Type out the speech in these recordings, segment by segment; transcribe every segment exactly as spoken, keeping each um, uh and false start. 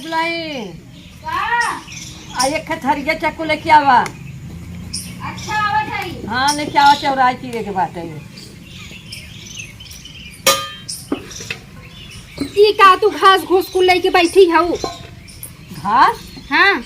बुलाई। का? आ, एक ठे थरिया चक्कू लेके आवा। अच्छा, आवत हई। हाँ, लेके आवा, चौराई पीवे के बाटे। ई का तू घास घूस कुल लेके बैठी हऊ? घास? हाँ।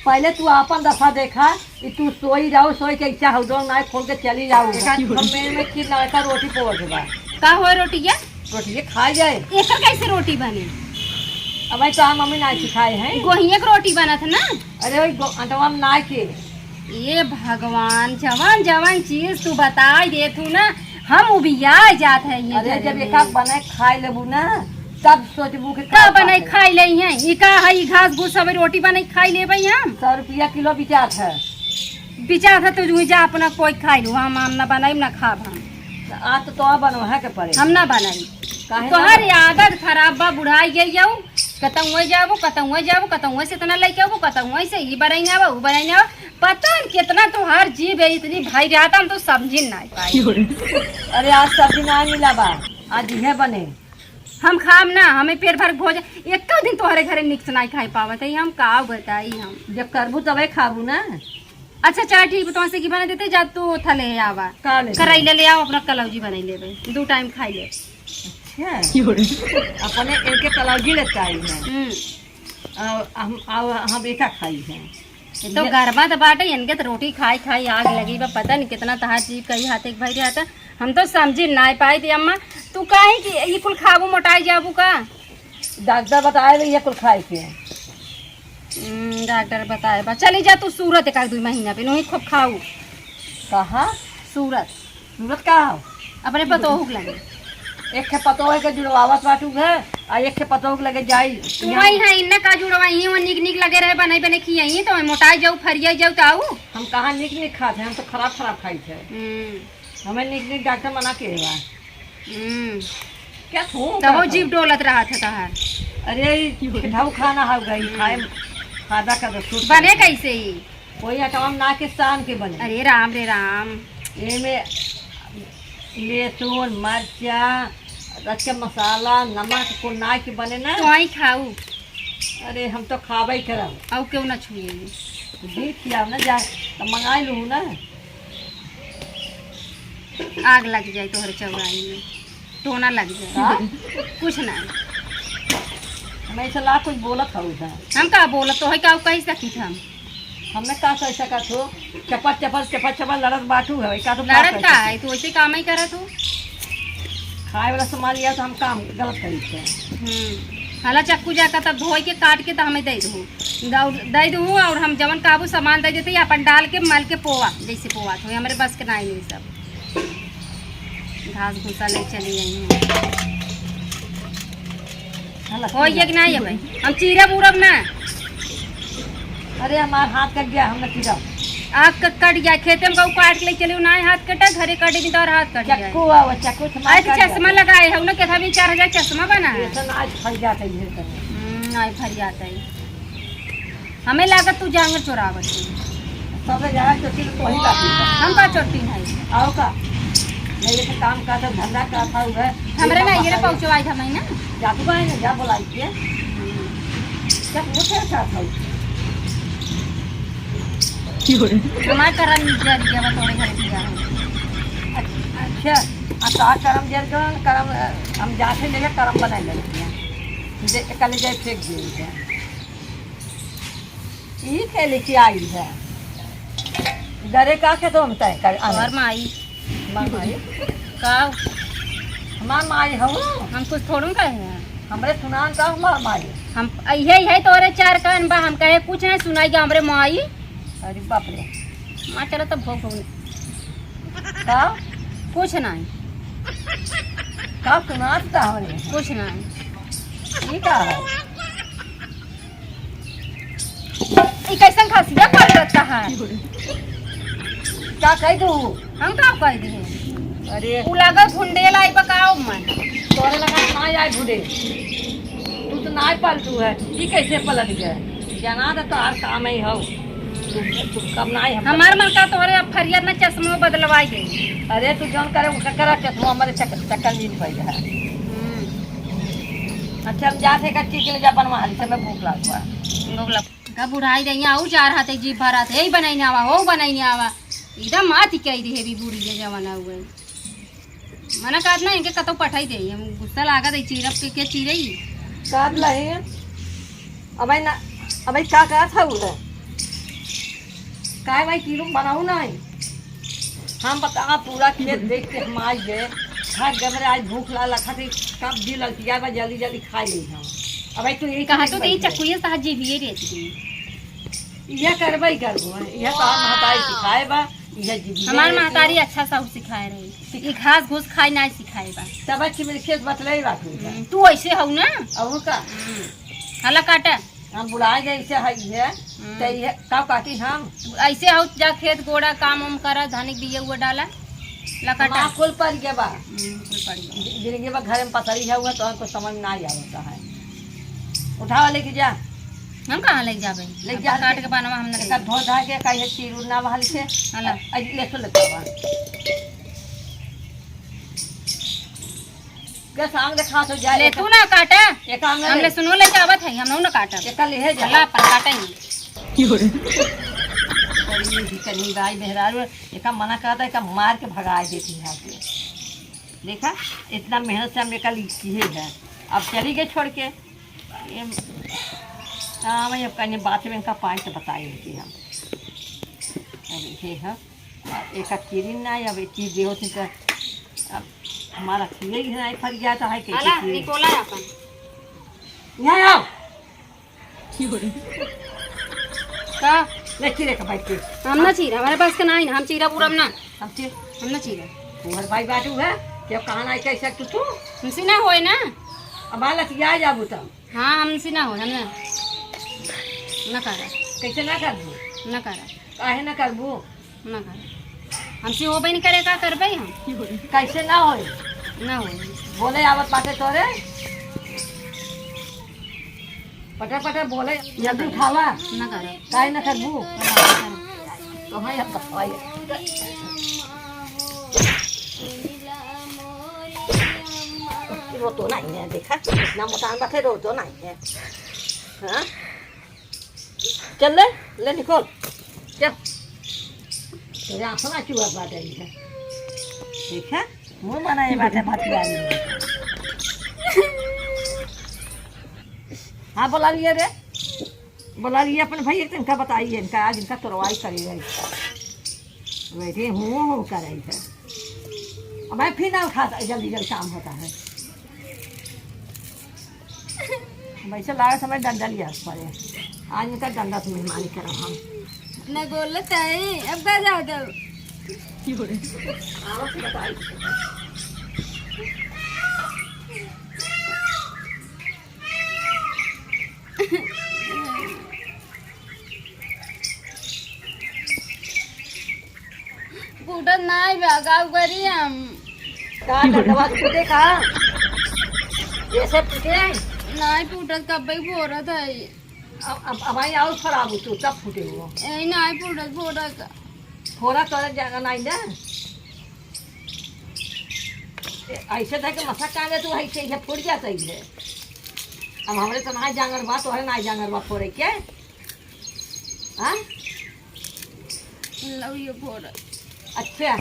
पहले तू आपन दशा देखा। ई तू सोई जाओ, सोई के इच्छा हो, दो नाई खोल के चली जाओ। एक आध खम्मे में खीर ना, एक रोटी पोर के बा। का होए रोटी के? रोटी के खा जाए। एकर कैसे रोटी बने? अब तो हम मम्मी ना सिखाए हैं। गोहिए के रोटी बनत है ना? अरे वही गो-, अंटवा में ना के। ए भगवान, जवन जवन चीज तू बताई देत हूँ ना, हम उबिया जात है ये अरे घरे जब में। एक आध बनाए खाए लेबू ना, तब सोचबू कि का का बनाई खाए। खाई लेई हैं? ई का है, ई घास घूस सब रोटी बनाई खाई लेबई हम? सौ रुपया किलो बिचात है। बिचात है तो जूही जा अपना कोई खाई लू, हम, हम ना बनाई ना खाब हम। आज तो तोरा बनवा के पड़े। हम ना बनाई। काहे ना तोहर बनाई? आदत खराब बा, बुढ़ाई गई जाऊ, कतहुए जाबो, कतहुए जाबो, कतहुए से इतना लेके आबो, कतहुए से ई बनाई आबो, ऊ बनाई आबो। पता न कितना तोहार जीभ है, इतनी भाई रहता हम तो समझी ना पाई। अरे आज सब्जी ना मिला बा, आज इहे बने। हम खाब ना, हमें पेट भर भोजन, एको दिन तोहरे घरे निक से नाई खाई पावत है, हम का बताई हम। जब करबू तबे खाबू ना। अच्छा चल ठीक, तुमसे की बना देते, जा तू थले आवा। का ले? करैले ले आओ, अपना कलौजी बनाई लेबे, दो टाइम खाई ले। अच्छा। अपने इनके कलौजी लेता आई है। हम्म। और हम, और हम एका खाई है। ये तो ये गरमा तो बाटे, इनके तो रोटी खाई खाई आग लगी बा, पता नहीं कितना तहार जीभ कई हाथे के भरी हाथे। हम तो समझी ना पाई थी अम्मा, तू काहे कि ई कुल खाबू मोटाई जाबू का? डॉक्टर बताए बा ये कुल खाए के। हम्म, डॉक्टर बताए बा, चली जा तू सूरत एक आध दुई महीना पे, नहीं खूब खाऊ। कहाँ? सूरत। सूरत का हो? अपने पतोह के लगे। एक ठे पतोह के जुड़वावत बाटू घर, आ एक ठे पतोह के लगे जाई। तू वही है, इन्ने का जुड़वाई, वो निक निक लगे रहे, बनाई बने खियाई, तो मोटाई जाऊ, फरियाई जाऊ, तो आऊ। हम कहाँ निक निक खात है, हम तो खराब खराब खाई थे। हम्म। हमें निक निक डॉक्टर मना के बा। हम्म। क्या थू तबो करता जीभ है? डोलत रहा था तहार। अरे, ई खेठाऊ खाना हो गई, हम्म। खाए, फायदा का दस्तूर बने करता है। कैसे ही? कोई अटवा में ना के सान के बने। अरे राम रे राम। एमे लहसुन, मरचा, रच के मसाला, नमक को ना के बने ना। तो आई खाऊ। अरे हम तो खाबे करब। आऊ क्यों ना छुए? जी खियाओ ना जा, तो मंगाई लूँ ना। आग लग जाए तोहरे चौराही में। टोना लग जाए। का? कुछ ना। हम ऐसे ला कुछ बोलत हऊ था। हम का बोलत तो है, का कह सकी हम? हमने का कह सकत हो? चपट चपट चपट चपट लड़त बाटू है, का तो का लड़त कह का सकी? है? तू ऐसे काम ही करत हो। खाए वाला सामान लिया तो हम काम गलत करी थे। हम्म। हला चक्कू जाकर तब धोई के काट के तो हमें दे दो। दे दो और हम जवन काबू सामान दे देते, अपन डाल के मल के पोआ, जैसे पोआ तो हमारे बस के ना ही नहीं सब। घास भूसा ले चली आई हैं। हाला हो, ये कि ना ये भाई? हम चीरब उरब ना। अरे, हमार हाथ कट गया, हम ना चीरब। आग क-, कट गया, खेते में कहू काट के ले चलियो, ना हाथ कटा, घरे काटे दिन तो और हाथ कट गया। चक्कू आवा, चक्कू से मार अरे, तो काट चश्मा जाता। लगाए हो ना, कितना भी चार हजार चश्मा बना है। ये तो ना आज फल जाता है, ये तो। हम्म, ना फल जाता है। हमें लागत तू जांगर चोरावत है। सबे जांगर चोटी तो वही बात है। हम का चोटी है? आओ का? नहीं, ये तो काम का था, धंधा का था, उधर। हमरे ना, ये रे पहुंचवाई था मैं ना। जा तू कहे ना, जा बोलाई के। क्या पूछे था था? हमार करम जर गया, बस थोड़े घर दिया है। अच्छा, आ का करम जर गया, करम, अ, हम जाते लेके करम बनाए लेते हैं। जे, कल जाए फेंक दिए। ई के लेके आई है? डरे का के तो हम तय कर, आने। हमार माई। हमार माई? का? हमार माई हऊ? हम कुछ थोड़ू कहे हैं। हमरे सुनान का हमार माई? हम, इहे, इहे तोरे चार कान बा, हम कहे कुछ नहीं सुनाई गया हमरे माई। अरे बाप रे। माँ चलो तो भोग भोग। का? कुछ नहीं। का सुनात का हमरे? कुछ नहीं। ई का है? ई कैसन खसिया पलटत है? का कह दू? हम का कह दे? अरे। उ लागल भुंडेल आई बकाओ मन। तोरे लगा ना आए भुंडे। तू तो ना पलटू है। ई कैसे पलट गए? जना तो तोहार काम ही हो। तू, तू कम ना है हम। हमार मन का तोहरे अब फरियत में चश्मो बदलवाई गई। अरे तू जौन करे उसका करा, चश्मो हमारे चक-, चक्कर में पड़ गया। हम्म। अच्छा, हम जात है कच्ची के लिए जा बनवा ली, समय भूख लागल बा। भूख लग-, का बुढ़ाई रही है, आऊ जा रहा थे, जीभ भरा थे, यही बनाई ना आवा, हो बनाई ना आवा, एकदम माती कही दे भी बूढ़ी है जमाना हुए। मना कहत ना, इनके कतौ पठाई दे, हम गुस्सा लागत है, चीरब के, के चीरई? काट लही। अबे ना, अबे का कहत है उधर? काहे भाई, चीरू बनाऊ ना है? हम बता, पूरा खेत देख के हम आई गए, थक गए, मेरे आज भूख ला लखा थी, कब जी ललचिया बा, जल्दी जल्दी खाई ले हम। अबे तू यही कहा तो चीज नहीं, बन गई। चक्कुए साथ जीभिए रहती। यह करबे ही करबो, यह तो हम महतारी सिखाए बा, यह जीभिए हमार रहती। महतारी अच्छा साउर सिखाए रही। ई घास घूस खाई ना सिखाए बा। तब अच्छी मेरी खेत बतले ही बात हुई बा। हम्म, तू ऐसे हऊ ना। और का? हम्म। हला काटा। हम बुलाए गए इसे है ये, हम्म। तो ये का काटी हम? ऐसे हऊ जा खेत गोड़ा काम उम करा, धानिक बिया हुआ डाला। ला काटा। हमार कुल पर गया बा। हम्म, कुल पर गया। जि-, जिंदगी में घर में पसरी है हुआ तो हमको समझ ना आवता है। उठावा लेके जा। हम कहाँ ले जाबे? ले अपन जा काट लेके। के बनवा हम ना एकर लेके। धो धा के का ये चीरू ना बहाल के। हला। आ, आ, ले तो लेके आवा। के सांग देखा तो जा, ले एक तू ना काटा। एक आंगन हमने ले। सुनो ले जावत है, हम ना काटब। एक ले जा। हला अपन काटा ही। बड़ी ही कहीं गाय मेहरारू, एका मना करता है, एका मार के भगाए देती है आके। देखा, इतना मेहनत से हम एका लिखी है, अब चली गई छोड़ के। ये, हाँ, मैं अब कहने बात में इनका पाँच तो बताए इनकी हम। अब ये है, अब एक किरिन ना, अब एक चीज दे होती तो अब हमारा खिए ही नहीं फर गया तो है कैसे आला, खिए? निकोला अपन। यहाँ आओ। का? ले चीरे का बैठ के। हम ना चीरा, हमारे पास का ना है ना, हम चीरा पूरा ना। हम चीर। हम ना चीरा। तुम्हारे भाई बाटू है, क्या कहाँ ना कैसे तू तू? हमसे ना होए ना। अब आलस या जाबू तब। हाँ, हमसे ना होए, हम ना। ना करा। कैसे ना करबू? ना करा। काहे ना करबू? ना करा। हमसे होबे नहीं करे, का करबे हम? कैसे ना होए? ना होए। बोले आवत बाटे तोरे? पटे पटे बोले, जल्दी उठावा। ना करा। काहे ना करबू? ना करा। तो भाई, हम बताइए। रो तो नहीं है, देखा, इतना मोटान बाटे, रो तो नहीं है। हाँ? चल ले, ले निकल। चल। तेरे आंखों में चुआ बाटे है। ठीक है? मुंह बनाए बाटे भतियारी। हाँ, बोला लिए रे। बोला लिए अपने भैया के, इनका बताइए, इनका आज इनका तोरवाई करी रही। बैठे हूँ, हूँ कर रही है। अब भाई फिर ना उठाता, जल्दी जल्दी काम होता है। वैसे लागे समय डंडा लिया पड़े। आज इनका डंडा से मेहमानी करब हम। न बोलत है, अब का जाओ दो। आओ फिर बताई। फूटत नाई बा, का करी हम? का डंडवा फूटे का? ऐसे फूटे? नाई फूटत, कब्बे फोरत है। अब, अब, अब आई और खराब हो तू, तब फूटे हो। ए, नाई फूटत, फोरत। फोरा तोरे जाना नाई ना। ए, ऐसे धर के मसा कांदे तू, ऐसे ये फूट जाता ही है। अब हमरे तो नाई जांगर बा, तोहरे नाई जांगर बा फोरे के। हाँ? लव यू फोर। अच्छा,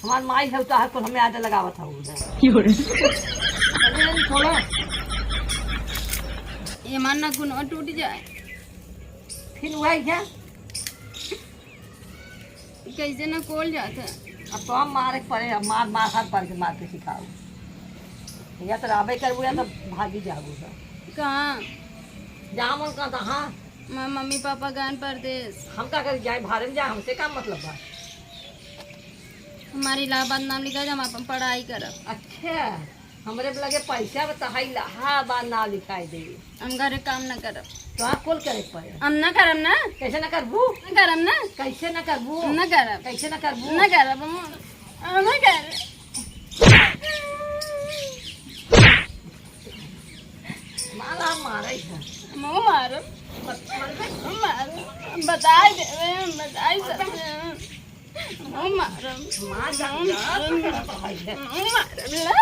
हमार माई है तो हर कुल हमें आदे लगावत है उधर। अरे, अरे, छोड़ो। ये मानना गुनवा टूट जाए। फिर वही क्या? कैसे ना कोल जाता है? अब तो हम मारे के पड़े, अब मार, मार, हर पड़ के मार के सिखाओ। या तो रहबे करबू या तो भागी जाबू सब। कहाँ? जहाँ मन कहता, हाँ। म-, मम्मी पापा गए परदेस। हम का करी, जाए भारे में जाए, हमसे का मतलब बा? हमारे इलाहाबाद नाम लिखा है, हम अपन पढ़ाई करब। अच्छा, हमरे लगे पैसा बा, तहाई इलाहाबाद नाम लिखाई दे। हम घरे काम न करब। तो आप कुल करे के पड़े। हम न करब ना। कैसे न करबू? न करब ना। कैसे न करबू? न करब। कैसे न करबू? न करब, हम, हम न करब। माला मारे है। मुँह मारब। बत-, मारबे? मारब। बताई देबे, हम बताई सकते हैं। मुँह मारब। मार जा, मुँह मारब। जा, करत है। मुँह मारब, ला।